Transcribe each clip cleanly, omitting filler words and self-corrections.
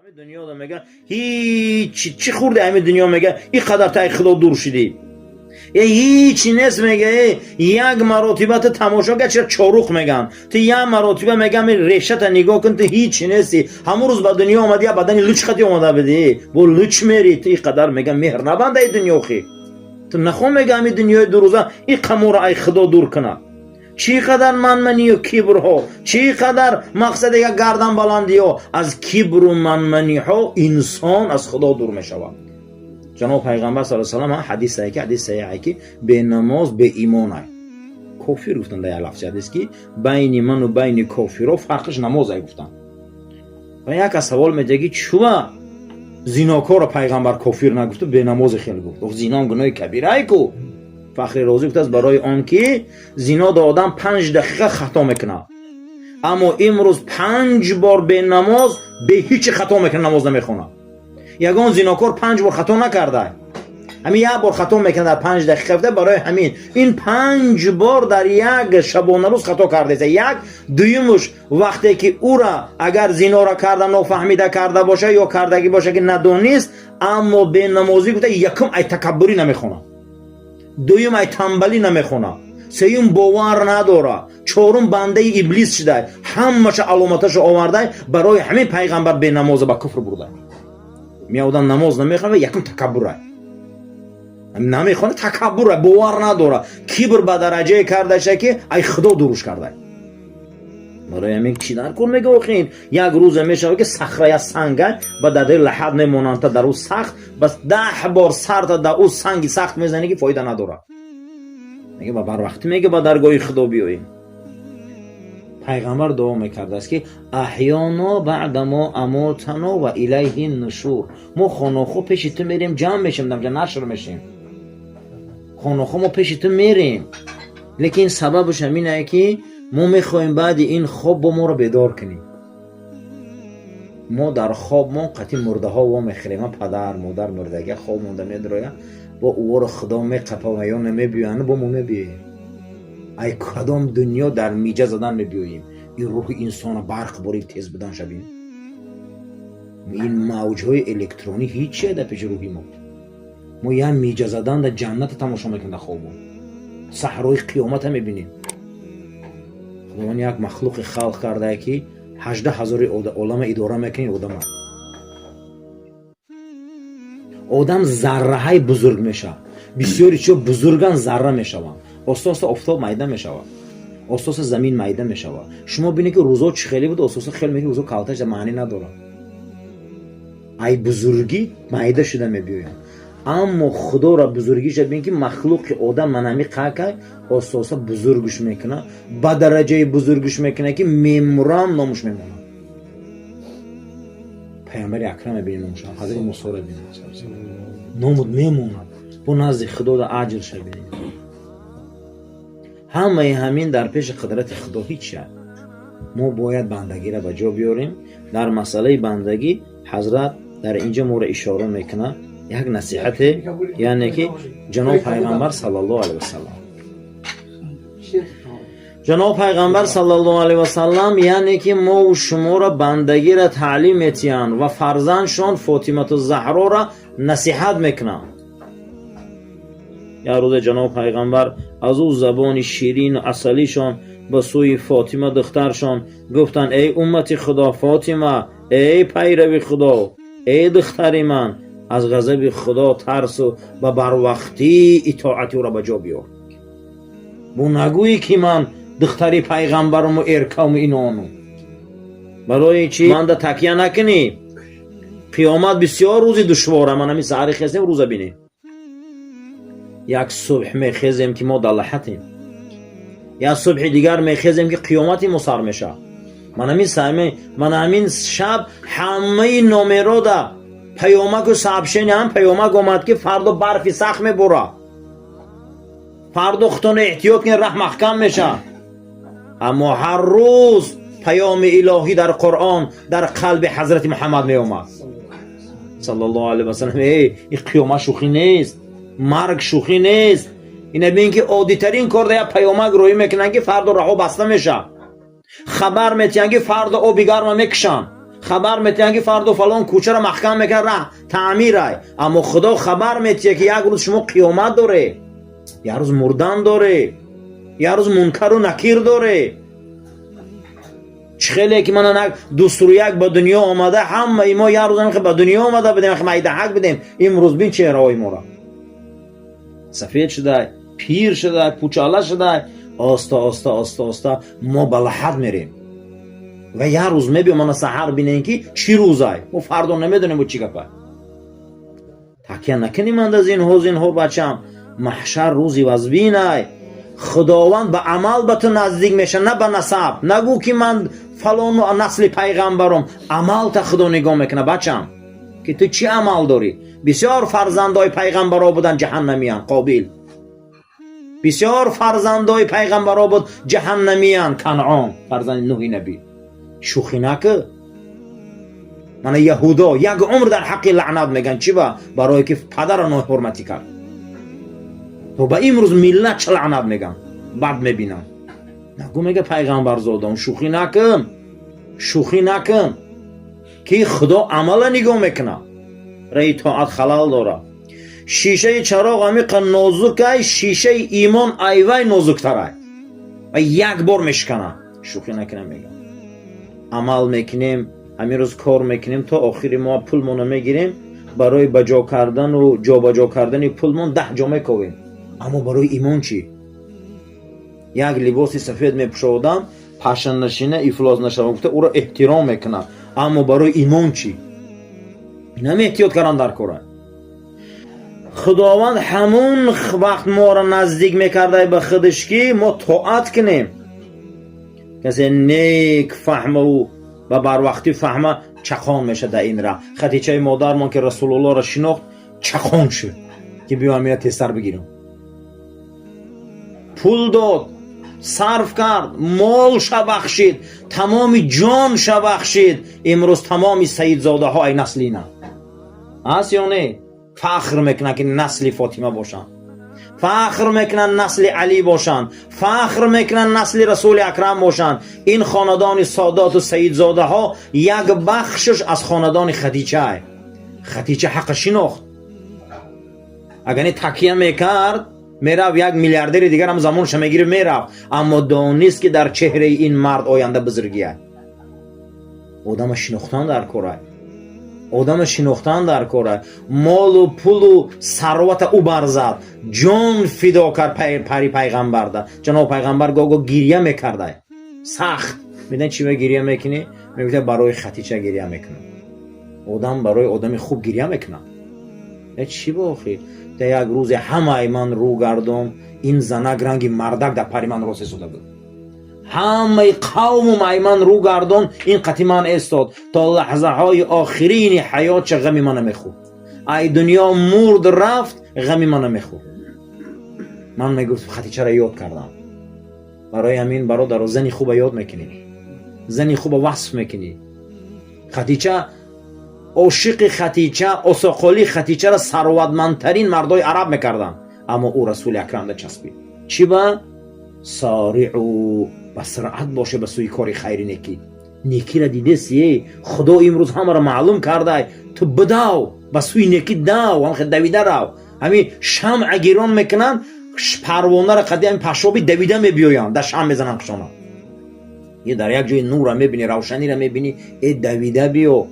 Ҳамин дунёда, мега, ҳичи чӣ хӯрди, ҳамин дунё, мега, ин қадар тай Худо дур шудӣ, э ҳичи нест, мега, э як маротиба ту тамошо ка, чира чоруқ меган, ту як маротиба, мегам, решата нигоҳ кун, ту ҳичи нести. Ҳамун рӯз ба дунё омадӣ, я бадани луч қати омада будӣ, бо луч мери. Ту ин қадар, мега, меҳр набанда и дунёхи ту нахо, мега, ҳамин дунёи дурӯза ин қамора ай Худо дур кунад. Чӣ қадар манманию кибрҳо, чӣ қадар мақсади як гарданбаландиҳо, аз кибру манманиҳо инсон аз Худо дур мешавад. Ҷаноб Пайғамбар са салам ҳадисае ки ҳадис саҳиҳае ки бенамоз беимонай, кофир гуфтанд. Дар як лафзи ҳадис ки байни ману байни кофиро фарқиш намозай гуфтанд. Ва як аз савол медиҳад ки чува зинокорро Пайғамбар кофир нагуфту бенамозе хел гуфт? Зиноам гуноҳи кабирае ку. Фахри Розӣ гуфтааст, барои он ки зино да одам 5 дақиқа хато мекунад, аммо имрӯз панҷ бор бенамоз бе ҳичи хато мекунад, намоз намехонад. Ягон зинокор панҷ бор хато накарда, ҳамин як бор хато мекунад дар 5 дақиқа гуфта. Барои ҳамин ин панҷ бор дар як шабонарӯз хато кардааст. Як дуюмуш, вақте ки ӯра агар зинора карда, нофаҳмида карда боша ё кардагӣ боша ки надонист, аммо бенамозӣ гуфта, якум, ай такаббурӣ намехонад, дуюм, ай тамбалӣ намехонад, сеюм, бовар надорад, чорум, бандаи иблис шудай. Ҳамаша аломаташо овардай. Барои ҳамин Пайғамбар бенамоза ба куфр бурдай. Меодам намоз намехонад, якум, такаббурай, намехонад, такаббурай, бовар надорад, кибр ба дараҷае кардаша ки ай Худо дуруш кардай. Барои ҳамин чӣ дар кор, мега, охин як рӯзе мешавад ки сахра, я санга ба дадаи лаҳат мемонанд, та дар ӯ сахт бас 10 бор сарта дар ӯ санги сахт мезанӣ ки фоида надорад. Мега, ба барвақтӣ, мега, ба даргоҳи Худо биёем. Пайғамбар дуо мекардааст ки аҳёно баъдамо амотано ва илайҳи нушур. Мо хонохо пеши ту мерем, ҷамъ мешем, дамҷа нашр мешем. Хонохо мо пеши ту мерем, лекин сабабаш ҳаминае ки мо мехоҳем баъди ин хоб бо моро бедор кунӣ. Мо дар хобмон қатъи мурдаҳо во мехӯрем. Падар, модар мурдага хоб монда медроя, бо ӯро Худо меқапа ва ё намебиёянд, бо мо мебиёем. Ай кадом дунё дар миҷа задан мебиёем. Ин рӯҳи инсона барқ бори тез будан шавем, ин мавҷҳои электронӣ ҳиче дар пеши рӯҳи мо. Мо як миҷа задан дар ҷанната тамошо мекунем, дар хобон саҳрои қиёмата мебинем. Худованд як махлуқи халқ кардае ки 18 ҳазори олама идора мекунед. Одама, одам зарраҳаи бузург мешавад. Бисёри чиё бузурган, зарра мешаванд. Оста оста офтоб майда мешавад, оста оста замин майда мешавад. Шумо бинед ки рӯзо чӣ хеле буд, оста оста хел мекунед, рӯзо калташ маънӣ надорад, ай бузургӣ майда шуда мебиёянд. Аммо Худоро бузургиша бин ки махлуқи одам манами қакай оста оста бузургш мекунад, ба дараҷаи бузургш мекунад ки мемурам, номуш мемонад. Пайғамбари акрам бинед, номуша, Ҳазрати Мусоро бинед, номуд мемонад, бо назди Худода аҷрша бинед. Ҳамаи ҳамин дар пеши қудрати Худо ҳеҷ шад. Мо бояд бандагиро ба ҷо биёрем. Дар масъалаи бандагӣ ҳазрат дар инҷо моро ишора мекунад як насиҳате, яъне ки ҷаноб Пайғамбар саллаллоҳу алайҳи васаллам, ҷаноб Пайғамбар саллаллоҳу алайҳи васаллам, яъне ки мову шуморо бандагиро таълим метиҳанд ва фарзандшон Фотимату Заҳрора насиҳат мекунанд. Як рӯзе ҷаноб Пайғамбар аз ӯ забони ширину асалишон ба сӯи Фотима, духтаршон, гуфтанд: «Эй уммати Худо, Фотима, эй пайрави Худо, эй духтари ман, аз ғазаби Худо тарсу ба барвақтӣ итоати ӯро ба ҷо биёр. Бо нагӯӣ ки ман духтари пайғамбаруму эркавму инону. Барои чӣ манда такя накунӣ? Қиёмат бисёр рӯзи душвора.» Ман ҳамин саҳари хестем, рӯза бинем, як субҳ мехезем ки мо дар лаҳатем, як субҳи дигар мехезем ки қиёмати мо сар мешавад. Ман ҳамин сами, ман ҳамин шаб ҳамаи номерода паёмаку сообщение, ҳам паёмак омад ки фардо барфи сахт мебора, фардо худтона эҳтиёт кунед, раҳ маҳкам мешавад. Аммо ҳар рӯз паёми илоҳӣ дар Қуръон дар қалби Ҳазрати Муҳаммад меомад саллаллоҳу алайҳи васаллам: «Эй, ин қиёмат шӯхӣ нест, марг шӯхӣ нест.» Ина бин ки оддитарин кор да як паёмак рӯӣ мекунанд ки фардо раҳо баста мешавад, хабар метиҳанд ки фардо оби гарма мекушанд. Хабар метиҳанд, ки фардо фалон кӯчаро маҳкам мекунад, раҳ таъмирай. Аммо Худо хабар метиҳад, ки як рӯз шумо қиёмат доре, як рӯз мурдан доре, як рӯз мункару накир доре. Чӣ хеле ки мана дусру як ба дунё омада, ҳамаи мо як рӯз ба дунё омада будем, майдаҳак будем. Имрӯз бин чеҳраҳои моро: сафед шудай, пир шудай, пучала шудай. Оста оста, оста оста мо ба лаҳад мерем ва як рӯз мебиё. Мана саҳар бинем, ки чӣ рӯзай. Мо фардо намедонем, бо чӣ гапай. Такя накунӣ манда, зинҳо, зинҳо, бачам. Маҳшар рӯзи вазбинай. Худованд ба амал ба ту наздик меша, на ба насаб. Нагӯ, ки ман фалону насли пайғамбаром. Амалта Худо нигоҳ мекунад, бачам, ки ту чӣ амал дорӣ. Бисёр фарзандои пайғамбаро буданд, ҷаҳаннамиян, Қобил. Бисёр фарзандои пайғамбаро буд, ҷаҳаннамиян, Канъон, фарзанди Нуҳи набӣ. Шӯхӣ накӣ. Мана яҳудо як умр дар ҳаққи лаънат меган. Чӣ ба? Барое ки падара ноҳурматӣ кард. То ба имрӯз миллат ча лаънат меган, бад мебинанд. Нагӯ, мега пайғамбарзодон, шӯхӣ накун, шӯхӣ накун, ки Худо амала нигоҳ мекунад. Раи тоат халал дорад. Шишаи чароғ амиқа нозукай, шишаи имон айвай нозуктарай ва як бор мешиканад. Шӯхӣ накунам, мегам. Амал мекунем, ҳамин рӯз кор мекунем, то охири моҳ пулмонро мегирем. Барои баҷо кардану ҷобаҷо кардани пулмон 10 ҷо мековем. Аммо барои имон чӣ? Як либоси сафед мепӯшодам, пашанашина ифлос нашава гуфта, ӯро эҳтиром мекунам. Аммо барои имон чӣ? Инам эҳтиёт кардан дар кора. Худованд ҳамун вақт моро наздик мекардай ба худаш, ки мо тоат кунем. Касе нек фаҳмаву ба барвақтӣ фаҳма, чақон мешад дар ин раҳ. Хатичаи модармон, ки Расулуллоҳро шинохт, чақон шуд, ки биё, амина тезтар бигирам. Пул дод, сарф кард, молша бахшид, тамоми ҷонша бахшид. Имрӯз тамоми саидзодаҳо ай насли ина аст ё не? Фахр мекунанд, ки насли Фотима бошанд, фахр мекунанд, насли Алӣ бошанд, фахр мекунанд, насли Расули Акрам бошанд. Ин хонадони содоту саидзодаҳо як бахшаш аз хонадони Хадича. Хадича ҳаққа шинохт. Агар не такя мекард, мерафт, як миллиардери дигар ҳам замонша мегирифт, мерафт. Аммо донист, ки дар чеҳраи ин мард оянда бузургия. Одама шинохтан дар корай, одама шинохтан дар кора. Молу пулу сарвата ӯ барзад, ҷон фидо кард пари пайғамбарда. Ҷаноб пайғамбар гого гирья мекардай сахт. Медани чӣ гирья мекунӣ? Мегуфта: «Барои Хатича гирья мекунам». Одам барои одами хуб гирья мекунад. Чӣ бохи? Да як рӯзе ҳамаи ман рӯ гардом, ин занак ранги мардак дар пари ман рост истода буд. Ҳамаи қавмум ай ман рӯ гардон, ин қати ман эстод. То лаҳзаҳои охирини ҳаётша ғами мана мехӯрд. Ай дунё мурд, рафт, ғами мана мехӯрд. Ман мегуфт: «Хатичаро ёд кардам». Барои ҳамин, бародаро, зани хуба ёд мекунӣ, зани хуба васф мекунӣ. Хатича, ошиқи Хатича, осоқоли Хатичаро сарватмандтарин мардои араб мекарданд. Аммо ӯ Расули Акрамда часпид. Чӣ ба? Сариъу, ба суръат боше ба сӯи кори хайри некӣ. Некиро дидесие, Худо имрӯз ҳамаро маълум кардай. Ту бидав, ба сӯи некӣ дав, ҳамхе давида рав. Ҳамин шамъа гирон мекунанд, парвонаро қади ҳамин пашоби давида мебиёянд, дар шам мезананд қишона. Е дар як ҷои нурра мебинӣ, равшаниро мебинӣ, э давида биё,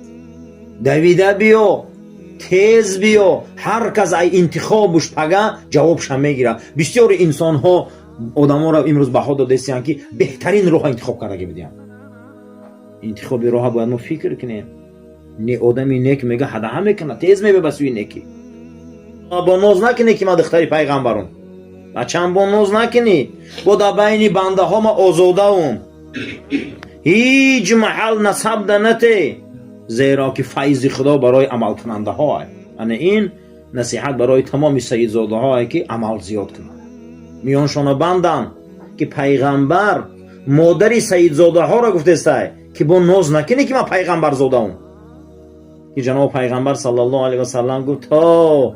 давида биё, тез биё. Ҳар кас ай интихобуш пага ҷавобша мегирад. Бисёри инсонҳо, одаморо имрӯз баҳо додестиянд, ки беҳтарин роҳа интихоб кардаги будиянд. Интихоби роҳа бояд мо фикр кунем. Не, одами нек мега, ҳадаҳа мекунад, тез мебе ба сӯи некӣ. Бо ноз накунӣ, ки ман духтари пайғамбарум. Бачам, бо ноз накунӣ, бо дар байни бандаҳо ма озодаум. Ҳеҷ маҳал насаб да нате, зеро ки файзи Худо барои амалкунандаҳо. Ана ин насиҳат барои тамоми саидзодаҳое, ки амал зиёд кунанд, миёншона банданд, ки пайғамбар модари саидзодаҳоро гуфтестай, ки бо ноз накунӣ, ки ман пайғамбарзодаум. Ки ҷаноби пайғамбар саллаллоҳу алайҳи васаллам гуфт: то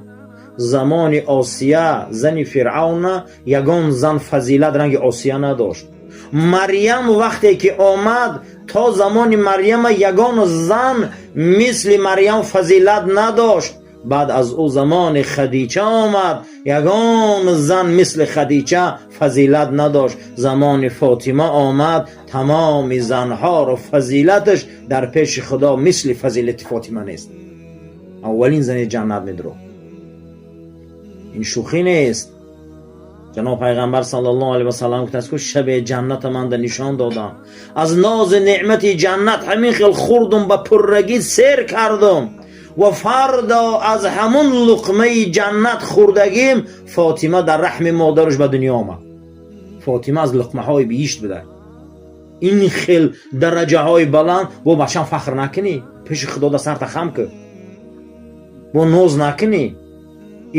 замони Осия, зани Фиръавна, ягон зан фазилат ранги Осия надошт. Марьям вақте ки омад, То замони Марьяма ягон зан мисли Марьям фазилат надошт. Баъд аз ӯ замони Хадича омад, ягон зан мисли Хадича фазилат надошт. Замони Фотима омад, тамоми занҳоро фазилаташ дар пеши Худо мисли фазилати Фотима нест. Аввалин зани ҷаннат медро. Ин шӯхӣ нест. Ҷаноб Пайғамбар саллаллоҳу алайҳи васаллам гуфтааст, ки шабе ҷанната манда нишон додам, аз нози неъмати ҷаннат ҳамин хел хӯрдум, ба пуррагӣ сер кардум ва фардо аз ҳамун луқмаи ҷаннат хӯрдагим Фотима дар раҳми модараш ба дунё омад. Фотима аз луқмаҳои биҳишт буда. Ин хел дараҷаҳои баланд. Бо бачам фахр накунӣ, пеши Худо да сарта хам кӯ, бо ноз накунӣ.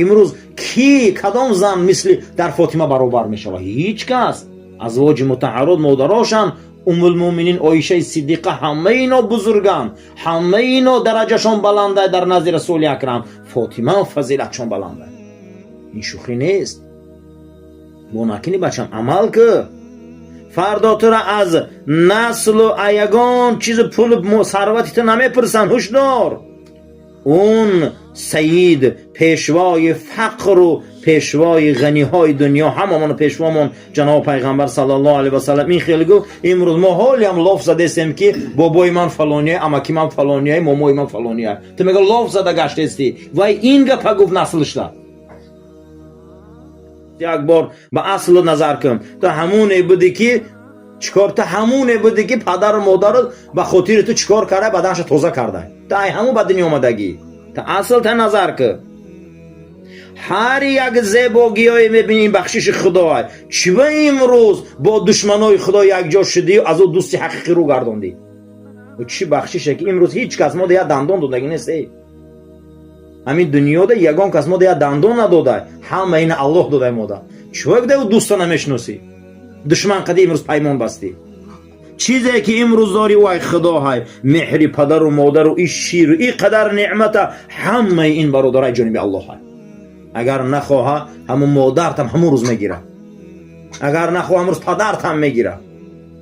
Имрӯз ки, кадом зан мисли дар Фотима баробар мешавад? Ҳеҷ кас. Азвоҷи мутаҳаррот, модарошанд, Уммулмӯминин Оишаи Сиддиқа, ҳамаи ино бузурганд, ҳамаи ино дараҷашон баланда дар назди Расули Акрам. Фотима фазилатшон баланда. Ин шӯхӣ нест. Бо накунӣ, бачам, амал кӯ. Фардо тура аз наслу ягон чизу пулу сарвати ту намепурсанд. Ҳушдор, он саид, пешвои фақру пешвои ғаниҳои дунё, ҳамамон пешвомон ҷаноби Пайғамбар саллаллоҳу алайҳи васаллам ин хел гуфт. Имрӯз мо ҳолиам лоф задестем, ки бобои ман фалония, амаки ман фалония, момои ман фалония. Ту мега лоф зада гаштестӣ. Вай ин гапа гуфт наслишда. Як бор ба аслу назар кун. Ту ҳамоне будӣ, ки чикор, ту ҳамоне будӣ, ки падару модару ба хотири ту чикор карда, баданша тоза карда. Ту ай ҳамун ба дунё омадагӣ. Ту асл та назар кун. Ҳар як зебогиҳое мебинӣ, бахшиши Худоа. Чиба имрӯз бо душманои Худо якҷо шудӣ, аз ӯ дӯсти ҳақиқӣ рӯ гардондӣ? Чӣ бахшише, ки имрӯз ҳеҷ кас мода як дандон додагӣ нест. Эй, ҳамин дунёда ягон кас мода як дандон надода, ҳама ина Аллоҳ додай мода. Чиба гуда ӯ дӯста намешиносӣ, душман қади имрӯз паймон бастӣ? Чизе ки имрӯз дорӣ, вай Худоҳай, меҳри падару модару и ширу и қадар неъмата, ҳамаи ин, бародарай, ҷониби Аллоҳай. Агар нахоҳа, ҳамун модартам ҳамун рӯз мегира, агар нахоҳа, ҳамун рӯз падартам мегира.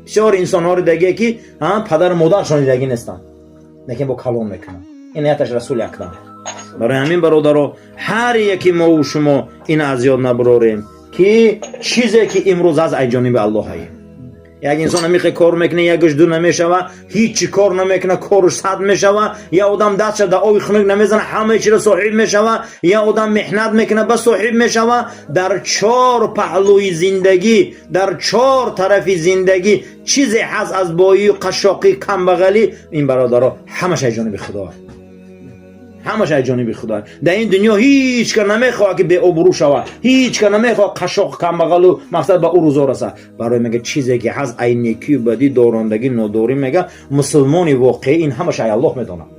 Бисёр инсонҳоро дагие, ки падару модаршон дидагӣ нестанд, лекин бо калом мекунанд. Ин яташ Расули Акрам. Барои ҳамин, бародаро, ҳар яки мову шумо ин аз ёд набурорем, ки чизе ки имрӯз аст, ай ҷониби Аллоҳае. Як инсон ҳамихе кор мекуна, якаш ду намешава, ҳичи кор намекуна, коруш сад мешава. Я одам дастша дар оби хунук намезана, ҳамаи чиро соҳиб мешава. Я одам меҳнат мекуна, ба соҳиб мешава. Дар чор паҳлӯи зиндагӣ, дар чор тарафи зиндагӣ чизе ҳаст аз боию қашшоқӣ, камбағалӣ, ин, бародаро, ҳамаш ай ҷониби Худо, ҳамаш аз ҷониби Худо. Дар ин дунё ҳеҷ ка намехоҳад, ки беобрӯ шавад, ҳеҷ ка намехоҳад қашшоқ, камбағалу мақсад ба ӯ рӯзо расад. Барои мега, чизе ки ҳаст, ай некию бадӣ, дорондагӣ, нодорӣ, мега, мусулмони воқеӣ ин ҳамаш ай Аллоҳ медонад.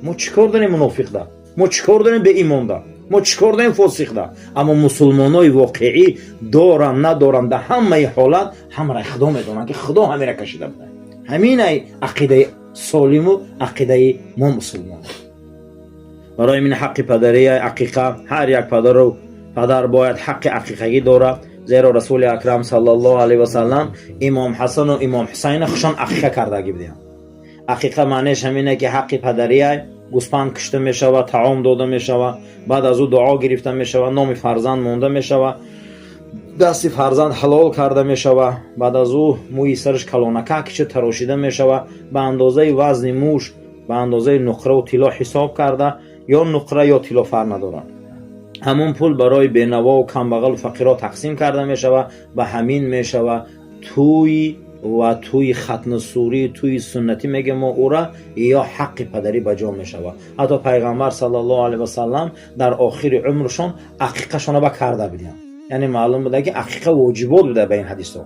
Мо чӣ кор дорем мунофиқда? Мо чӣ кор дорем беимонда? Мо чӣ кор дорем фосиқда? Аммо мусулмонои воқеӣ доранд, надоранд, дар ҳамаи ҳолат ҳамаро Худо медонанд, ки Худо ҳамира кашида буда. Ҳаминай ақидаи солиму ақидаи мо мусулмон. Барои мин ҳаққи падария ақиқа, ҳар як падару падар бояд ҳаққи ақиқагӣ дорад, зеро Расули Акрам саллаллоҳу алайҳи васаллам Имом Ҳасану Имом Ҳусайна хушон ақиқа кардагӣ будиям. Ақиқа маънеш ҳамине, ки ҳаққи падария гӯспанд кушта мешавад, таом дода мешавад, баъд аз ӯ дуо гирифта мешавад, номи фарзанд монда мешавад, дасти фарзанд ҳалол карда мешавад, баъд аз ӯ мӯи сараш калонака кича тарошида мешавад, ба андозаи вазни мӯш, ба андозаи нуқраву тилло ҳисоб карда, ё нуқра ё тилло, фарқ надорад, ҳамун пул барои бенавову камбағалу фақиро тақсим карда мешавад. Ба ҳамин мешавад тӯй ва тӯи хатнасурӣ, тӯи суннатӣ мегӯем мо ӯра, ё ҳаққи падарӣ ба ҷо мешавад. Ҳатто Пайғамбар саллаллоҳу алайҳи васаллам дар охири умршон ақиқашона ба карда будиям. Яъне маълум буда, ки ақиқа воҷибот буда. Ба ин ҳадисҳо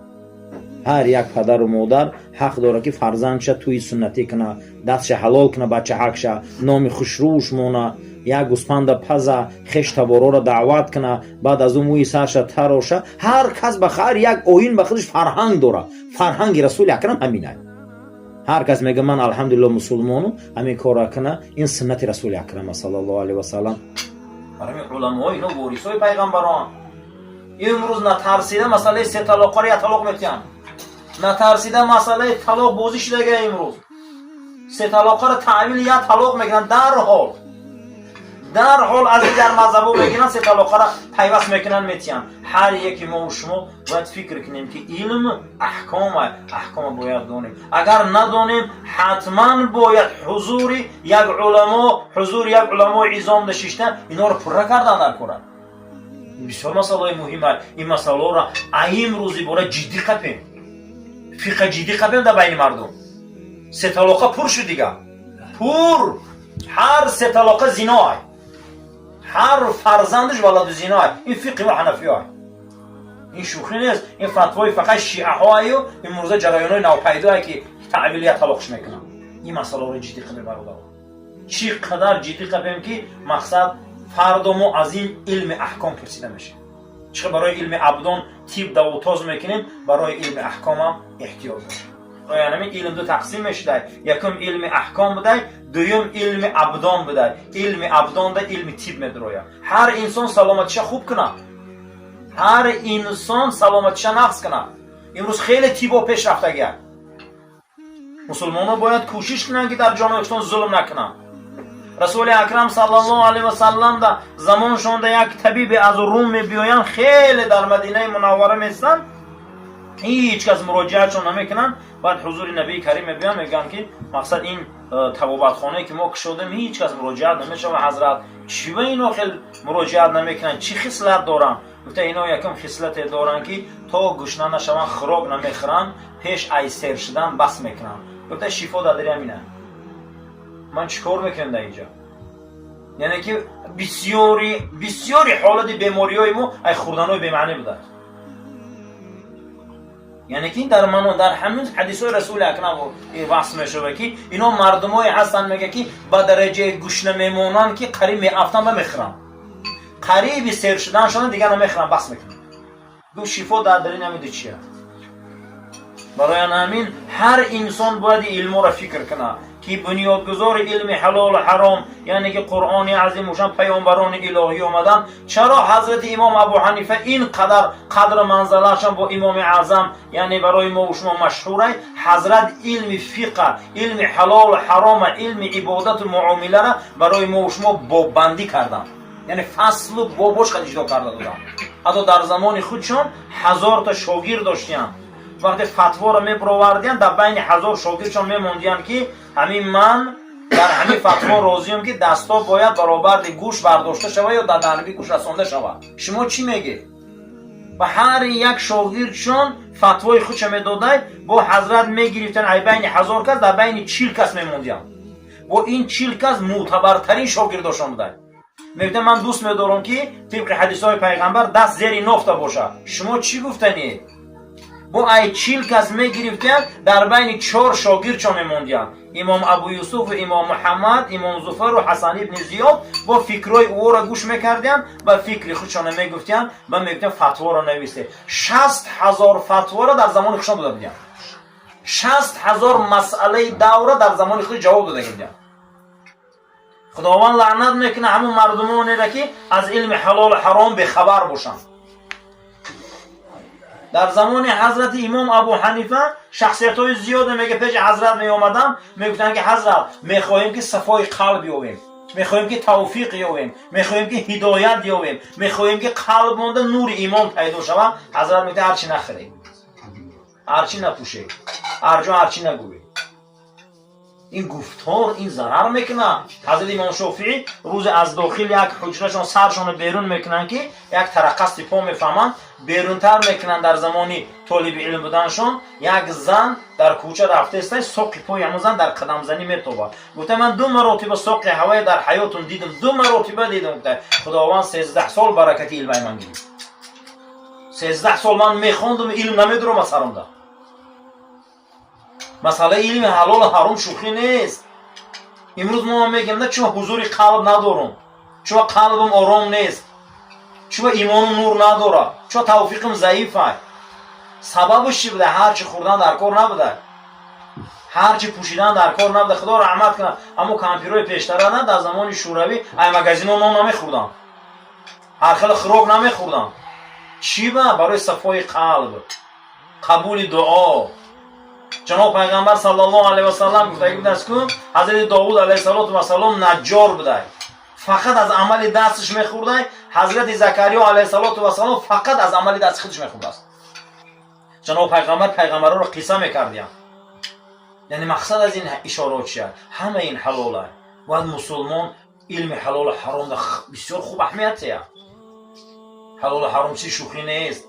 ҳар як падару модар ҳақ дорад, ки фарзандша тӯи суннатӣ куна, дастша ҳалол куна, бачаҳакша номи хушрӯш мона, як гӯспанда паза, хеш табороро даъват куна, баъд аз ӯ мӯи сарша тароша. Ҳар кас ба ҳар як оин ба худаш фарҳанг дорад. Фарҳанги Расули Акрам ҳаминай. Ҳар кас мега, ман, алҳамдулилло, мусулмону, ҳамин корра куна. Ин суннати Расули Акрам саллаллоҳу алайҳи васаллам. Барои уламоҳо, ино ворисои пайғамбарон, имрӯз натарсида масъалаи се талоқаро як талоқ метиҳанд. Натарсида масъалаи талоқ бозӣ шудага. Имрӯз се талоқаро таъвили як талоқ мекунанд, дарҳол, дарҳол аз дигар мазҳабо мегиранд, се талоқаро пайваст мекунанд, метиҳанд. Ҳар яке мову шумо бояд фикр кунем, ки илм аҳкома, аҳкома бояд донем. Агар надонем, ҳатман бояд ҳузури як уламо, ҳузури як уламои изом нишишта, инҳоро пурра кардан дар кора. Бисёр масъалаҳои муҳима. Ин масъалаҳоро имрӯзи бора ҷиддӣ қапем, фиқҳа ҷиддӣ қапем. Дар байни мардум се талоқа пур шуд дига, пур. Ҳар се талоқа зиноай, ҳар фарзандаш валаду зиноай. Ин фиқҳи мо ҳанафиҳоай, ин шӯхӣ нест. Ин фатвои фақат шиаҳоаю имрӯза ҷараёнҳои навпайдое, ки таъвилия талоқш мекунанд. Ин масъалаҳоро ҷиддӣ қапем, бародаро. Чӣ қадар ҷиддӣ қапем, ки мақсад фардо мо аз ин илми аҳком пурсида мешавем. Чӣ барои илми абдон тиб давутоз мекунем, барои илми аҳкомам эҳтиёҷ дорем. Ҳамин илм ду тақсим мешудай: якум илми аҳком будай, дуюм илми абдон будай. Илми абдонда илми тиб медурояд. Ҳар инсон саломатиша хуб кунад, ҳар инсон саломатиша нақс кунад. Имрӯз хеле тибо пеш рафтагиак. Мусулмонҳо бояд кӯшиш кунанд, ки дар ҷонои зулм накунанд. Расули акрам саллаллоҳу алайҳи васаллам да замоншонда як табибе аз Рум мебиёянд. Хеле дар Мадинаи Мунаввара местанд, ҳеҷ кас муроҷиатшон намекунанд. Баъд ҳузури Набии Карим мебиёянд, мегӯянд, ки мақсад ин табобатхонае, ки мо кушодем, ҳеҷ кас муроҷиат намешава. Ҳазрат, чӣ ба ино хел муроҷиат намекунанд? Чӣ хислат доранд? Гуфта, ино якум хислате доранд, ки то гушна нашаванд, хӯрок намехӯранд, пеш ай сер шудан бас мекунанд. Гуфта, шифо дар дари ҳамина. Ман чӣ кор мекунем дар инҷа? Яъне ки бисёри бисёри ҳолати бемориҳои мо ай хӯрданҳои бемаънӣ буданд. Яъне ки дар мано дар ҳамин ҳадисҳои Расули Акрам васф мешавад, ки ино мардумое ҳастанд, мега, ки ба дараҷаи гушна мемонанд, ки қариб меафтанд ва мехӯранд, қариби сер шуданшона дигар намехӯранд, бас мекунанд. Гуфт, шифо дар дарин ҳамиду чия. Барои ҳамин ҳар инсон бояд илморо фикр кунад, ки бунёдгузори илми ҳалолу ҳаром, яъне ки Қуръони азимушан, паёмбарони илоҳӣ омаданд. Чаро ҳазрати имом Абу Ҳанифа ин қадар қадру манзалаашон бо Имоми Аъзам, яъне барои мо шумо машҳурай? Ҳазрат илми фиқа, илми ҳалолу ҳарома, илми ибодату муомилара барои мо шумо боббандӣ карданд, яъне фаслу бобош қад иҷро карда доданд. Ҳатто дар замони худшон 1000 та шогирд доштиянд. Вақте фатворо мебуровардиянд, дар байни 1000 шогирдшон мемондиянд, ки ҳамин ман дар ҳамин фатво розиём, ки дастҳо бояд баробарди гӯш бардошта шавад ё дар дарби гӯш расонда шавад. Шумо чӣ мегед? Ва ҳар як шогирдшон фатвои худша медодай. Бо ҳазрат мегирифтанд, ай байни 1000 кас дар байни 40 кас мемондиянд. Бо ин 40 кас мӯътабартарин шогирдошон будай. Мегуфтанд, ман дӯст медорам, ки тибқи ҳадисҳои пайғамбар даст зери нофта бошад. Шумо чӣ гуфтанед? Бо ай 40 кас мегирифтиянд, дар байни чор шогирдшон мемондиянд: имом Абу Юсуфу имом Муҳаммад, имом Зуфару Ҳасан ибни Зиёд. Бо фикрҳои ӯро гӯш мекардиянд ва фикри худшона мегуфтиянд ва мегуфтиянд, фатворо нависед. 60 000 фатворо дар замони худшон дода будиянд, 60 000 масъалаи давра дар замони худ ҷавоб дода будиянд. Худованд лаънат мекунад ҳамон мардумонеро, ки аз илми ҳалолу ҳаром бехабар бошанд. Дар замони ҳазрати имом Абу Ҳанифа шахсиятҳои зиёде, мега, пеши ҳазрат меомаданд, мегуфтанд, ки ҳазрат, мехоҳем, ки сафои қалб ёбем, мехоҳем, ки тавфиқ ёбем, мехоҳем, ки ҳидоят ёбем, мехоҳем, ки қалб монда нури имон пайдо шавад. Ҳазрат мегуфт, ҳарчи нахӯред, ҳарчи напӯшед, ҳарҷо ҳарчи нагӯед. Ин гуфтор ин зарар мекунад. Ҳазрати имом Шофиӣ рӯзе аз дохил як ҳуҷрашон саршонро берун мекунанд, ки як тараққасти по мефаҳманд, берунтар мекунанд. Дар замони толиби илм буданшон як зан дар кӯча рафтаеста, соқи пои ҳамон зан дар қадамзанӣ метобад. Гуфта, ман ду маротиба соқи ҳавае дар ҳаётум дидам, ду маротиба дидам. Гуфта, Худованд 13 сол баракати илмаи ман гирифт. 13 сол ман мехондум, илм намедуромад саронда. Масъалаи илми ҳалолу ҳаром шӯхӣ нест. Имрӯз мо мегӯем, на чун ҳузури қалб надорум, чун қалбам ором нест, чун имону нур надорад, чун тавфиқам заиф ай. Сабабаш чӣ буда? Ҳарчи хӯрдан дар кор набуда, ҳарчи пӯшидан дар кор набуда. Худо раҳмат кунад аммо кампирҳои пештара, на дар замони Шӯравӣ ай магазино нон намехӯрданд, ҳар хел хӯрок намехӯрданд. Чӣ ба? Барои сафои қалб, қабули дуо. Ҷаноб пайғамбар саллаллоҳу алайҳи васаллам гуфтаги будааст ку, ҳазрати Довуд алайҳиссалоту вассалом наҷҷор будай, фақат аз амали дасташ мехӯрдай. Ҳазрати Закариё алайҳиссалоту вассалом фақат аз амали дасти худаш мехӯрдааст. Ҷаноб пайғамбар пайғамбарро қисса мекардиянд. Яъне мақсад аз ин ишораҳо чия? Ҳама ин ҳалола. Бояд мусулмон илми ҳалолу ҳаром бисёр хуб аҳамият. Ҳалолу ҳаром чизи шӯхӣ нест.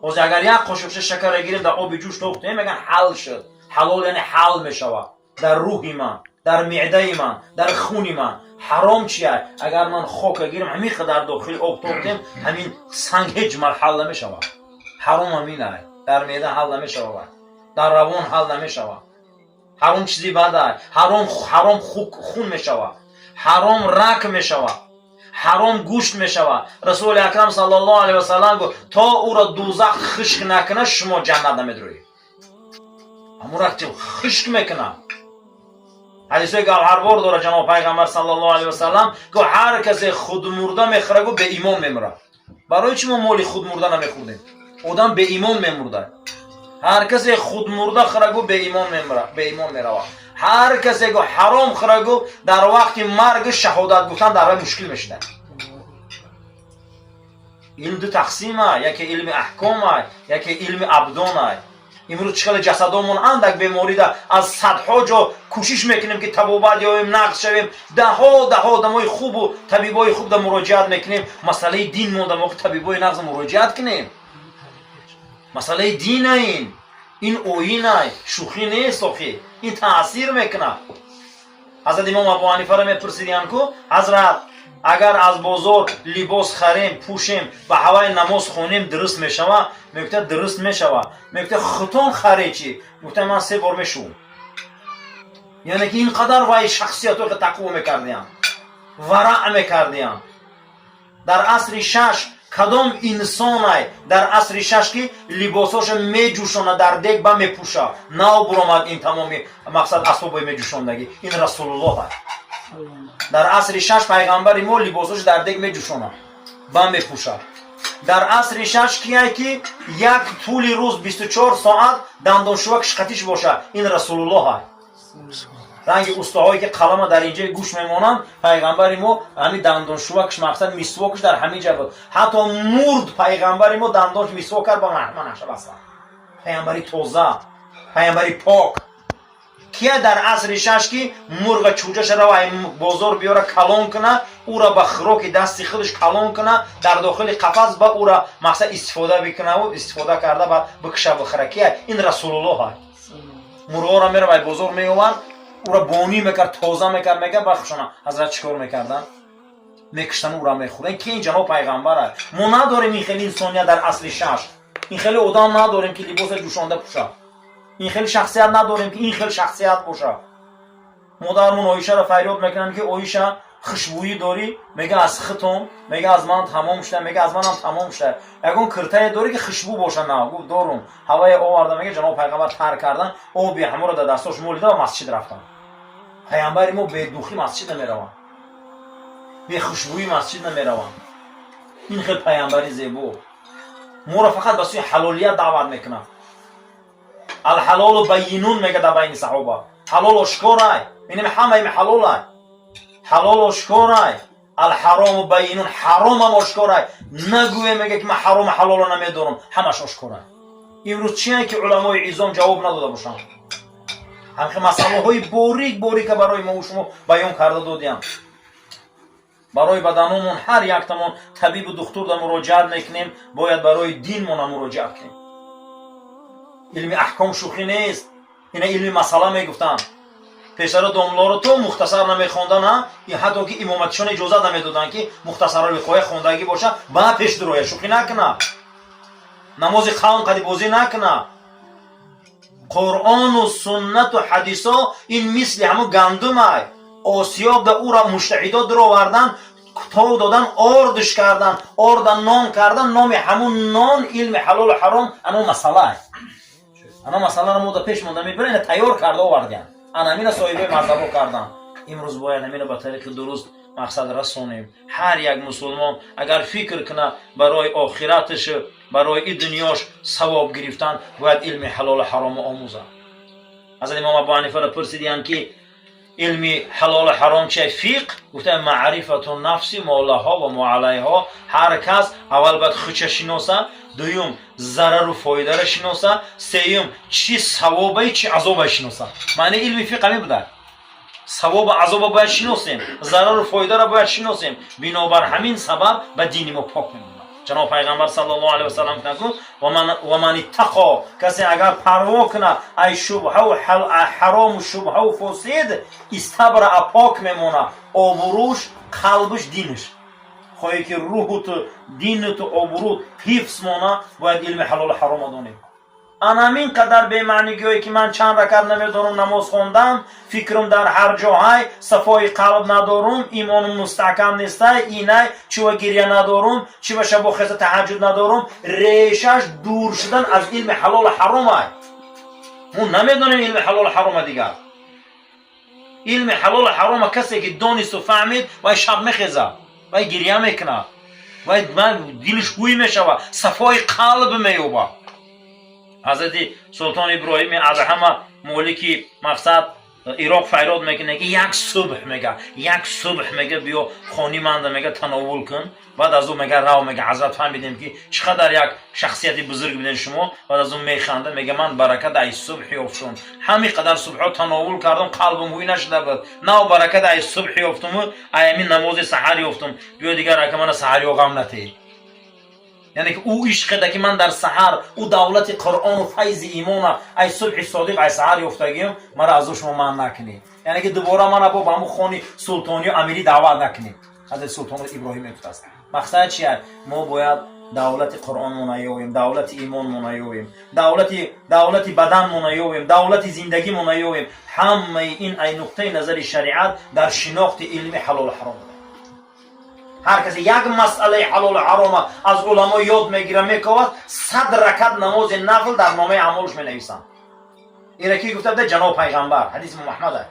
Ҳозир агар як қошуқча шакара гирем, дар оби ҷӯш тохтем, меган ҳал шуд. Ҳалол яъне ҳал мешавад дар рӯҳи ман, дар меъдаи ман, дар хуни ман. Ҳаром чия? Агар ман хока гирем, ҳамин қадар дохили об тохтем, ҳамин санг ҳеҷ мал ҳал намешавад. Ҳаром ҳамин ай, дар меъда ҳал намешавад, дар равон ҳал намешавад. Ҳаром чизи бад ай. Ҳаром хун мешавад, ҳаром рак мешавад, ҳаром гӯшт мешавад. Расули акрам саллаллоҳу алайҳи васаллам гуфт: то ӯро дӯзах хушк накунад, шумо ҷаннат намедроед. Ҳамон вақти хушк мекунад. Ҳадисҳои гавҳарбор дорад. Ҷаноб пайғамбар саллаллоҳу алайҳи васаллам гуфт: ҳар касе худмурда мехӯра, гуфт, беимон мемурад. Барои чӣ мо моли худмурда намехӯрдем? Одам беимон мемурда. Ҳар касе худмурда хӯра, гуфт, беимон беимон меравад. Ҳар касе, гуфт, ҳаром хӯра, гуфт, дар вақти марг шаҳодат гуфтан дар вай мушкил мешудад. Илм ду тақсима: яке илми аҳкома, яке илми абдона. Имрӯз чӣ хеле ҷасадомон андак беморида аз садҳо ҷо кӯшиш мекунем, ки табобат ёбем, нағз шавем, даҳо даҳо одамои хубу табибои хуб да муроҷиат мекунем. Масъалаи дин монда, мо табибои нағз муроҷиат кунем. Масъалаи дина ин оинай, шӯхӣ нест. Охи, ин таъсир мекунад. Ҳазрат имом Абу Ҳанифаро мепурсидиянд ку: ҳазрат, агар аз бозор либос харем, пӯшем, ба ҳаваи намоз хонем, дуруст мешава? Мегуфта: дуруст мешава. Мегуфта: хутон харе чӣ? Гуфта: ман се бор мешӯм. Яъне ки ин қадар вай шахсиятҳо тақво мекардиянд, вараъ мекардиянд. Дар асри шаш кадом инсонай, дар асри шаш, ки либосҳоша меҷӯшона, дар дег ба мепӯша? Нав буромад ин тамоми мақсад асбобои меҷӯшондагӣ. Ин Расулуллоҳ. Дар асри шаш пайғамбари мо либосҳош дар дег меҷӯшонад, ба мепӯшад. Дар асри шаш кияй, ки як тӯли рӯз 24 соат дандоншувак шиқатиш бошад? Ин Расулуллоҳ. Ранги устаҳое, ки қалама дар инҷои гӯш мемонанд, пайғамбари мо ҳамин дандоншувакш, мақсад мисвокш дар ҳамин ҷа буд. Ҳатто мурд пайғамбари мо, дандонш мисвок кард, ба манаша баста. Пайғамбари тоза, пайғамбари пок. Кия дар асри шаш, ки мурға чӯҷаша рава бозор биёра, калон куна, ӯра ба хӯроки дасти худаш калон куна, дар дохили қафас ба ӯра мақсад истифода бикунаву истифода карда ба бикша, бихӯра? Кия? Ин Расулуллоҳ. Мурғоро мерава, бозор меовард, ӯра бонӣ мекард, тоза мекард, мега бахшона. Ҳазрат чӣ кор мекарданд? Мекуштан, ӯра мехӯрдан. Ки ин ҷаноб пайғамбар аст. Мо надорем ин хеле инсоният дар асри шаш. Ин хеле одам надорем, ки либоса ҷӯшонда пӯшад. Ин хеле шахсият надорем, ки ин хел шахсият бошад. Модармон Оишаро фарёд мекунанд, ки Оиша, хушбӯӣ дорӣ? Мега: аз хитон. Мега: аз ман тамом шуда. Мега: аз манам тамом шуда. Ягон киртае дорӣ, ки хушбӯ боша? На, гуфт, дорум. Ҳавае оварда, мега, ҷаноб пайғамбар тар кардан, оби ҳаморо дар дастош молида ба масҷид рафтанд. Пайғамбари мо бедухӣ масҷид намераванд, бехушбӯӣ масҷид намераванд. Ин хел пайғамбари зебо моро фақат ба сӯи ҳалолият даъват мекунад. Алҳалолу байинун, мега дар байни саҳоба, ҳалол ошкорай. Инами ҳамаи ҳалолай, ҳалол ошкорай. Алҳарому байинун, ҳаромам ошкорай. Нагӯе, мега, ки ман ҳарому ҳалоло намедонам, ҳамаш ошкорай. Имрӯз чие, ки уламои изом ҷавоб надода бошанд? Ҳамхел масъалаҳои борик борика барои мо шумо баён карда додиям. Барои баданомон ҳар яктамон табибу духтурда муроҷиат мекунем, бояд барои динмона муроҷиат кунем. Илми аҳком шӯхӣ нест. Ина илми масъала мегуфтанд. Пештара домлоро то мухтасар намехондан, ҳатто ки имоматишон иҷозат намедоданд, ки Мухтасару Виқоя хондагӣ боша, ба пеш дуроя, шӯхӣ накуна, намози қавм қади бозӣ накуна. Қуръону суннату ҳадисо ин мисли ҳамун гандумай. Осиёбда ӯра муҷтаҳидо дуровардан, тов додан, ордш кардан, орда нон кардан. Номи ҳамун нон илми ҳалолу ҳаром. Ано масъалай, ано масъаларо мо да пеш монда мебира. Ина тайёр карда овардиям, ана ҳамина соҳибои мазҳабо кардан. Имрӯз бояд ҳамина ба тариқи дуруст мақсад расонем. Ҳар як мусулмон агар фикр кунад барои охираташ, барои и дунёш савоб гирифтан, бояд илми ҳалолу ҳаромо омӯзад. Ҳазрат Имом Абу Ҳанифаро пурсидиянд, ки илми ҳалолу ҳаром чи, фиқҳ? Гуфта: маърифату нафси мо лаҳо ва мо алайҳо. Ҳар кас аввал бояд худша шиноса, дуюм зарару фоидаро шиноса, сеюм чӣ савобай, чӣ азобай шиноса. Маънии илми фиқҳ ҳамин буда. Савобу азоба бояд шиносем, зарару фоидаро бояд шиносем. Бинобар ҳамин сабаб ба дини мо пок мемонад. Ҷаноб Пайғамбар саллаллоҳу алайҳи васаллам гуфтанд ку: ва ман иттақо, касе агар парво кунад ай шубҳаву ҳарому, шубҳаву фосид, истабраа, пок мемонад обрӯш, қалбиш, диниш. Хоҳе ки рӯҳуту динуту обрӯт ҳифз мона, бояд илми ҳалолу ҳарома донем. Анамин қадар бемаънигиҳое, ки ман чанд ракат намедонам намоз хондам, фикрам дар ҳар ҷоҳай, сафои қалб надорум, имонум мустаҳкам нестай, инай чива гиря надорум, чива шабо хеса таҳаҷҷуд надорум, решаш дур шудан аз илми ҳалолу ҳаромай. Мо намедонем илми ҳалолу ҳарома. Дигар илми ҳалолу ҳарома касе ки донисту фаҳмид, вай шаб мехезад, вай гиря мекунад, вай дилиш ҳуй мешавад, сафои қалб меёбад. Ҳазрати Султон Иброҳими Адҳама, молики мақсад Ироқ, файрод мекунад, ки як субҳ, мега, як субҳ, мега, биё хони манда, мега, тановул кун, баъд аз ӯ, мега, рав. Мега: ҳазрат, фаҳмидем, ки чӣ қадар як шахсияти бузург будем шумо. Баъд аз ӯ механда, мега: ман баракат ай субҳ ёфтум. Ҳамин қадар субҳҳо тановул кардам, қалбам ҳуй нашуда буд. Нав баракат ай субҳ ёфтуму ай ҳамин намози саҳар ёфтум. Биё дигар, ака, мана саҳар ёғам натед. Яъне ки ӯ ишқеда, ки ман дар саҳар ӯ давлати Қуръону файзи имона ай субҳи содиқ, ай саҳар ёфтагиам, мара аз ӯ шумо манъ накунед. Яъне ки дубора мана бо ба ҳамун хони султонию амирӣ даъват накунед. Ҳазрати Султон Иброҳим мегуфтааст. Мақсад чия? Мо бояд давлати Қуръонмона ёвем, давлати имонмона ёвем, давлати баданмона ёвем, давлати зиндагимона ёвем. Ҳамаи ин ай нуқтаи назари шариат дар шинохти илми ҳалолу ҳаром. Ҳар касе як масъалаи ҳалолу ҳарома аз уламо ёд мегира, мековад, 100 ракат намози нафл дар номаи аъмолш менависанд. Ира ки гуфта буда? Ҷаноб Пайғамбар, ҳадиси Муҳаммада.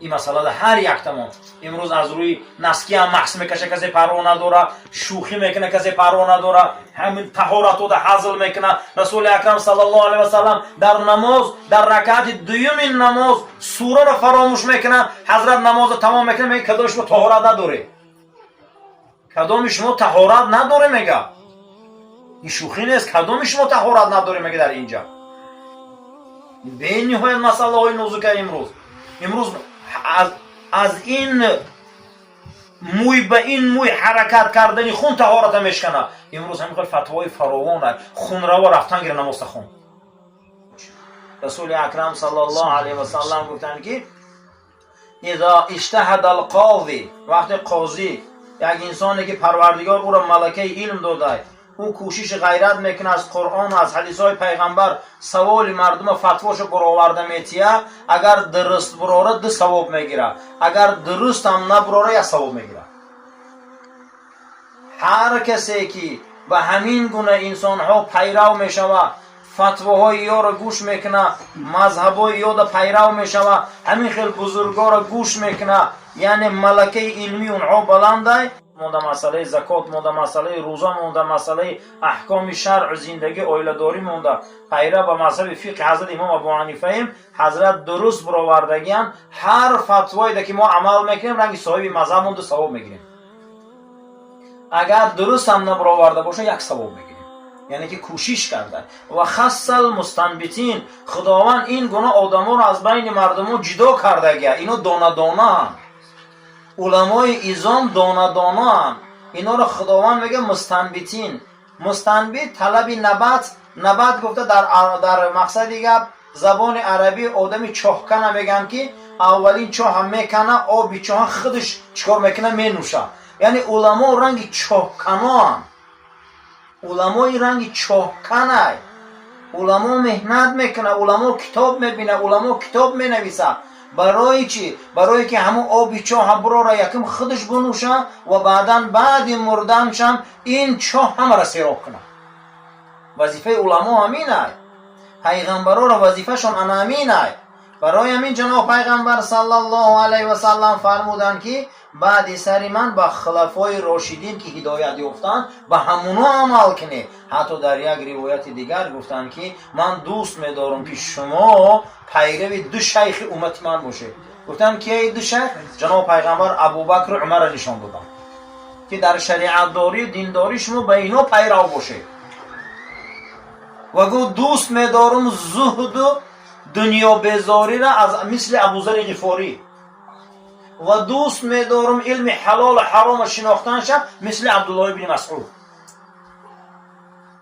Ин масъалада ҳар яктамон имрӯз аз рӯи носкиам маҳс мекаша, касе парво надора, шӯхӣ мекуна, касе парво надора, ҳамин таҳоратода ҳазл мекуна. Расули Акрам саллаллоҳу алайҳи васаллам дар намоз, дар ракаати дуюми намоз сураро фаромӯш мекуна. Ҳазрат намозро тамом мекуна, мега: кадоми шумо таҳорат надоред? Кадоми шумо таҳорат надоре? Мега. Ин шӯхӣ нест. Кадоми шумо таҳорат надоре, мега. Дар инҷа бениҳоят масъалаҳои нозука. Имрӯз аз ин мӯй ба ин мӯй ҳаракат кардани хун таҳората мешканад. Имрӯз ҳамин хел фатвои фаровон, хунраво рафтан гира, намозта хон. Расули Акрам саллаллоҳу алайҳи васаллам гуфтанд, ки изо иҷтаҳада алқози, вақте қозӣ, як инсоне ки Парвардигор ӯро малакаи илм додай, ӯ кӯшиши ғайрат мекунад, аз Қуръону аз ҳадисҳои Пайғамбар саволи мардума фатвошо буроварда метия, агар дуруст бурора, ду савоб мегирад, агар дурустам набурора, як савоб мегирад. Ҳар касе ки ба ҳамин гуна инсонҳо пайрав мешавад, фатвоҳои ёро гӯш мекунад, мазҳабҳои ёда пайрав мешавад, ҳамин хел бузургоро гӯш мекунад, яъне малакаи илмии онҳо баландай. Монда масъалаи закот, монда масъалаи рӯза, монда масъалаи аҳкоми шаръу зиндагӣ, оиладорӣ монда. Пайрав ба мазҳаби фиқҳи ҳазрат Имом Абу Ҳанифаем. Ҳазрат дуруст буровардагианд. Ҳар фатвоеда ки мо амал мекунем, ранги соҳиби мазҳаб ду савоб мегирем, агар дурустам набуроварда боша, як савоб мегирем. Яъне ки кӯшиш карда. Ва хассал мустанбитин, Худованд ин гуна одаморо аз байни мардумо ҷудо кардагия. Ино донадонаанд, уламои изом донадонаанд. Иноро Худованд мега мустанбитин. Мустанбит талаби набат, набат гуфта дар мақсади гап забони арабӣ одами чоҳкана мегӯянд, ки аввалин чоҳа мекана, оби чоҳа худаш чикор мекуна? Менӯша. Яъне уламо ранги чоҳканоанд, уламои ранги чоҳканай. Уламо меҳнат мекунад, уламо китоб мебинад, уламо китоб менависад. Барои чӣ? Барое ки ҳамун оби чоҳа бурора, якум худаш бинӯша ва баъдан баъди мурданшам ин чоҳ ҳамаро сероб кунад. Вазифаи уламо ҳаминай, пайғамбароро вазифашон ана ҳаминай. Барои ҳамин ҷаноб пайғамбар саллаллоҳу алайҳи васаллам фармуданд, ки баъди сари ман ба хулафои рошидин, ки ҳидоят ёфтанд, ба ҳамуно амал кунед. Ҳатто дар як ривояти дигар гуфтанд, ки ман дӯст медорам, ки шумо пайрави ду шайхи уммати ман бошед. Гуфтанд, кияи ду шайх? Ҷаноб пайғамбар Абубакру Умарро нишон доданд, ки дар шариатдорию диндорӣ шумо ба ино пайрав бошед. Ва гуфт: дӯст медорам зуҳду дунёбезориро аз мисли Абузари Ғифорӣ ва дӯст медорам илми ҳалолу ҳарома шинохтанша мисли Абдуллоҳ ибни Масъуд.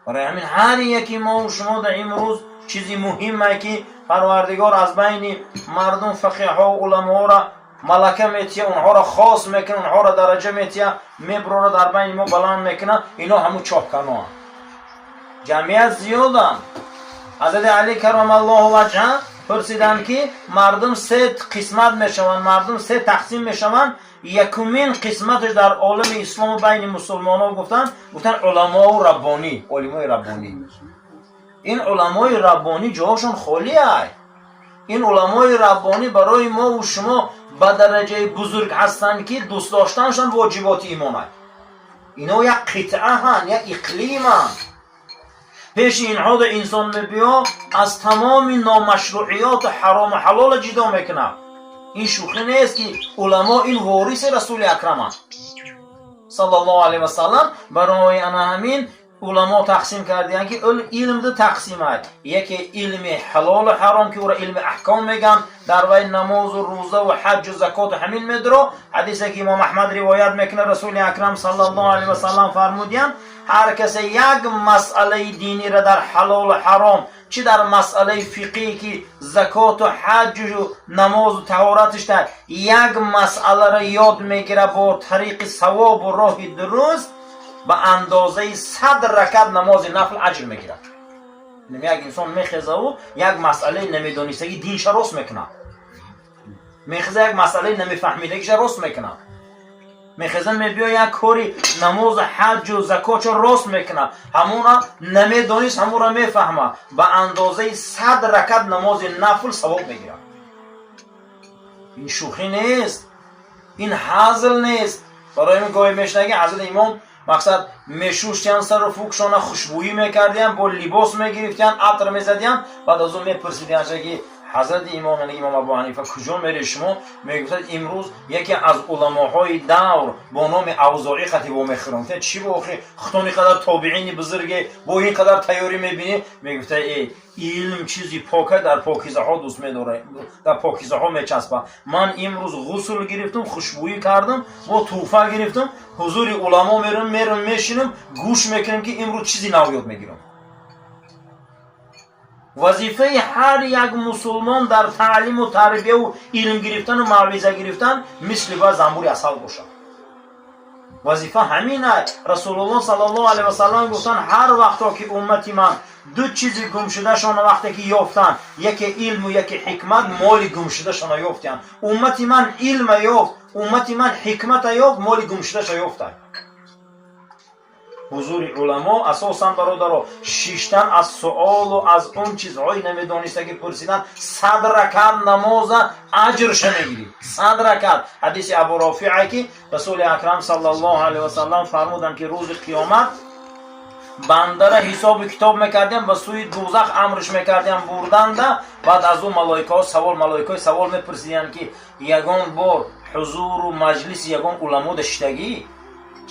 Барои ҳамин ҳар яки мову шумо дар имрӯз чизи муҳиме, ки Парвардигор аз байни мардум фақеҳҳо, уламоҳоро малака метия, онҳоро хос мекунад, онҳоро дараҷа метия, меброра, дар байни мо баланд мекунад. Ино ҳамун чоҳканоанд, ҷамъият зиёданд. Ҳазрати Али карамаллоҳу ваҷҳа пурсиданд, ки мардум се қисмат мешаванд, мардум се тақсим мешаванд. Якумин қисматаш дар олами ислому байни мусулмонҳо гуфтанд уламоу раббонӣ, олимои раббонӣ. Ин уламои раббонӣ ҷоҳошон холӣ ай. Ин уламои раббонӣ барои мову шумо ба дараҷаи бузург ҳастанд, ки дӯст доштанашон воҷиботи имон ай. Ино як қитъаҳанд, як иқлиманд. Пеши инҳода инсон мебиё, аз тамоми номашрӯъиёту ҳарому ҳалола ҷидо мекунад. Ин шӯхӣ нест, ки уламо ин вориси Расули Акраманд саллаллоҳу алайҳи васаллам. Барои ана ҳамин уламо тақсим кардиянд, ки илм ду тақсим ай: яке илми ҳалолу ҳаром, ки ӯро илми аҳком мегӯянд, дар вай намозу рӯзаву ҳаҷҷу закоту ҳамин медро. Ҳадисе, ки Имом Аҳмад ривоят мекунад, Расули Акрам саллаллоҳу алайҳи васаллам фармудиянд: ҳар касе як масъалаи диниро дар ҳалолу ҳаром, чӣ дар масъалаи фиқҳӣ, ки закоту ҳаҷҷу намозу таҳоратишта, як масъаларо ёд мегирад бо тариқи савобу роҳи дуруст, ба андозаи 100 ракат намози нафл аҷр мегирад. Як инсон мехезаву як масъалаи намедонистагӣ динша рост мекунад, мехеза, як масъалаи намефаҳмидагиша рост мекунад, мехеза, мебиё, як кори намозу ҳаҷҷу закотшо рост мекунад, ҳамуна намедонист, ҳамура мефаҳма, ба андозаи 100 ракат намози нафл савоб мегирад. Ин шӯхӣ нест, ин ҳазл нест. Барои ин гоҳе мешунаги, ҳазрати имом мақсад мешуштиянд сару фукшона, хушбӯӣ мекардиянд, бо либос мегирифтиянд, атр мезадиянд. Баъд аз он мепурсидиянд, ки ҳазрати имом, яъне имом Абу Ҳанифа, куҷо мере шумо? Мегуфтад: имрӯз яке аз уламоҳои давр бо номи Авзоӣ қати вомехӯрам. Гуфтанд: чӣ бо охи, худтон ин қадар тобиини бузурге, бо ин қадар тайёрӣ мебинӣ? Мегуфта: э, илм чизи пока, дар покизаҳо дӯст медорад, дар покизаҳо мечаспад. Ман имрӯз ғусл гирифтам, хушбӯӣ кардам, бо тӯҳфа гирифтам, ҳузури уламо мерам, мешинам, гӯш мекунам, ки имрӯз чизи нав ёд мегирам. Вазифаи ҳар як мусулмон дар таълиму тарбияву илм гирифтану мавъиза гирифтан мисли ба занбури асал бошад. Вазифа ҳамин аст. Расулуллоҳ саллаллоҳу алайҳи васаллам гуфтанд: ҳар вақто ки уммати ман ду чизи гумшудашона вақте ки ёфтанд, яке илму яке ҳикмат, моли гумшудашона ёфтиянд. Уммати ман илма ёфт, уммати ман ҳикмата ёфт, моли гумшудаша ёфтанд. Ҳузури уламо асосан, бародаро, шиштан, аз суолу аз он чизҳои намедонистагӣ пурсидан, 100 ракат намоза аҷрша мегирӣ, 100 ракат. Ҳадиси Абу Рофиа, ки Расули Акрам саллаллоҳу алайҳи васаллам фармуданд, ки рӯзи қиёмат бандара ҳисобу китоб мекардиям, ба сӯи дӯзах амрш мекардиям бурданда. Баъд аз ӯ малоикаҳо савол, малоикаҳои савол мепурсидиянд, ки ягон бор ҳузуру маҷлиси ягон уламода шиштагӣ?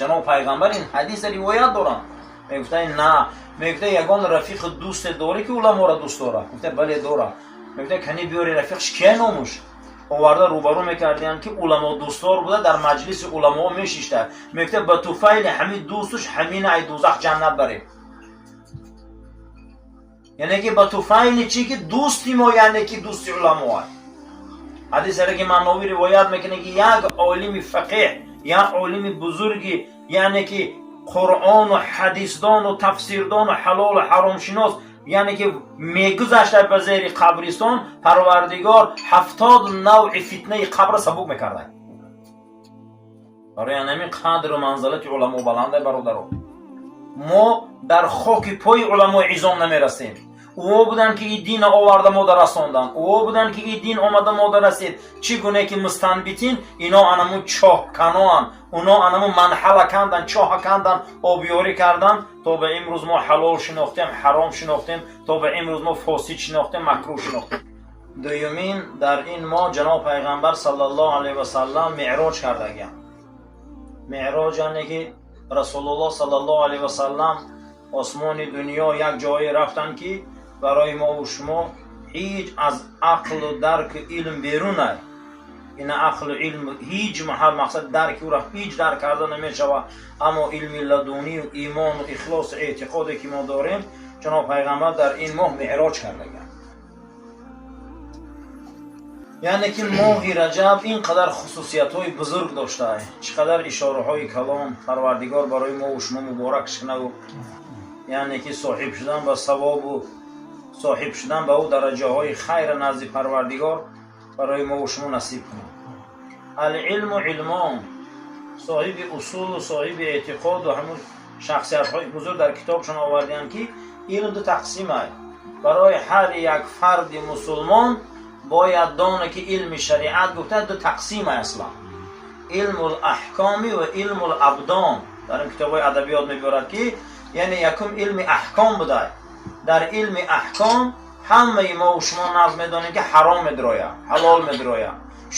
Ҷаноб пайғамбар ин ҳадиса ривоят доранд. Мегуфтанд: на. Мегуфта: ягон рафиқи дӯсте дорӣ, ки уламоро дӯст дорад? Гуфта: бале, дорад. Мегуфта: кани биёри, рафиқш кия, номуш? Оварда рӯбарӯ мекардиям, ки уламо дӯстдор буда, дар маҷлиси уламоҳо мешишта. Мегуфта: ба туфайли ҳамин дӯстуш ҳамина ай дӯзах ҷаннат барем. Яъне ки ба туфайли чӣ, ки дӯсти мо, яъне ки дӯсти уламо. Ҳадисере, ки Манновӣ ривоят мекунад, ки як олими фақеҳ, як олими бузурги, яъне ки Қуръону ҳадисдону тафсирдону ҳалолу ҳаромшинос, яъне ки мегузашта ба зери қабристон, Парвардигор 70 навъи фитнаи қабра сабук мекарда. Барои ҳамин қадру манзалати уламо баланда, бародаро. Мо дар хоки пои уламои изом намерасем. Ӯ буданд, ки ин дина оварда мода расондан. Ӯ буданд, ки ин дин омада мода расид. Чӣ гуне ки мустанбитин ино анамун чоҳканоан, уно анамун манҳала кандан, чоҳа кандан, обёрӣ кардан, то ба имрӯз мо ҳалол шинохтем, ҳаром шинохтем, то ба имрӯз мо фосид шинохтем, макрӯҳ шинохтем. Дуюмин, дар ин моҳ ҷаноб пайғамбар саллаллоҳу алайҳи васаллам меъроҷ кардагиям. Меъроҷ яъне ки Расулуллоҳ саллаллоҳу алайҳи васаллам осмони дунё як ҷое рафтанд, ки барои мову шумо ҳеҷ аз ақлу дарку илм берун ай. Ина ақлу илм ҳеҷ маҳал мақсад дарки ӯра ҳеҷ дарк карда намешавад, аммо илми ладунию имону ихлосу эътиқоде, ки мо дорем, ҷаноб пайғамбар дар ин моҳ меъроҷ кардагианд. Яъне ки моҳи Раҷаб ин қадар хусусиятҳои бузург доштаа, чӣ қадар ишораҳои калом Парвардигор барои мову шумо муборак шунаву, яъне ки соҳиб шудан ба савобу соҳиб шудан ба ӯ дараҷаҳои хайра назди Парвардигор барои мову шумо насиб кунад. Алилму илмон, соҳиби усулу соҳиби эътиқоду ҳамун шахсиятҳои бузург дар китобшон овардаанд, ки илм ду тақсим ай. Барои ҳар як фарди мусулмон бояд дона, ки илми шариат гуфта ду тақсим ай аслан: илмул аҳкоми ва илмул абдон. Дар ин китобҳои адабиёт мебиёрад, ки яъне якум илми аҳком будай. Дар илми аҳком ҳамаи мову шумо нағз медонем, ки ҳаром медроя, ҳалол медроя,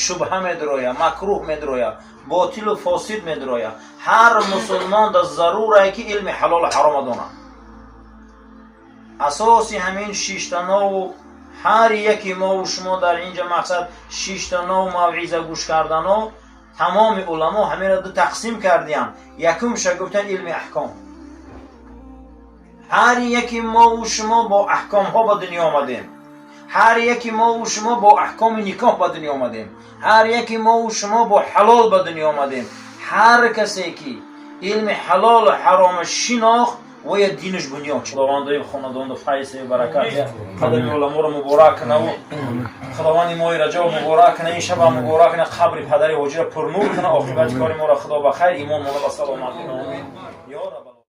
шубҳа медроя, макрӯҳ медроя, ботилу фосид медроя. Ҳар мусулмон да зарурае, ки илми ҳалолу ҳарома донад. Асоси ҳамин шиштанову ҳар яки мову шумо дар инҷа мақсад шиштанову мавъиза гӯш кардано, тамоми уламо ҳаминро ду тақсим кардиянд. Якумша гуфтан илми аҳком. Ҳар яки мову шумо бо аҳкомҳо ба дунё омадем, ҳар яки мову шумо бо аҳкоми никоҳ ба дунё омадем, ҳар яки мову шумо бо ҳалол ба дунё омадем. Ҳар касе ки илми ҳалолу ҳарома шинохт, воя динаш бунёд. Худовандои хонадонду файзу баракат, қадами уламоро муборак кунаву Худованди моҳи Раҷаб муборак куна, ин шаба муборак куна, қабри падари ҳоҷира пурнур куна, оқибати кори моро Худо ба хайр, имон моно ба саломатӣ. Ё Рабб.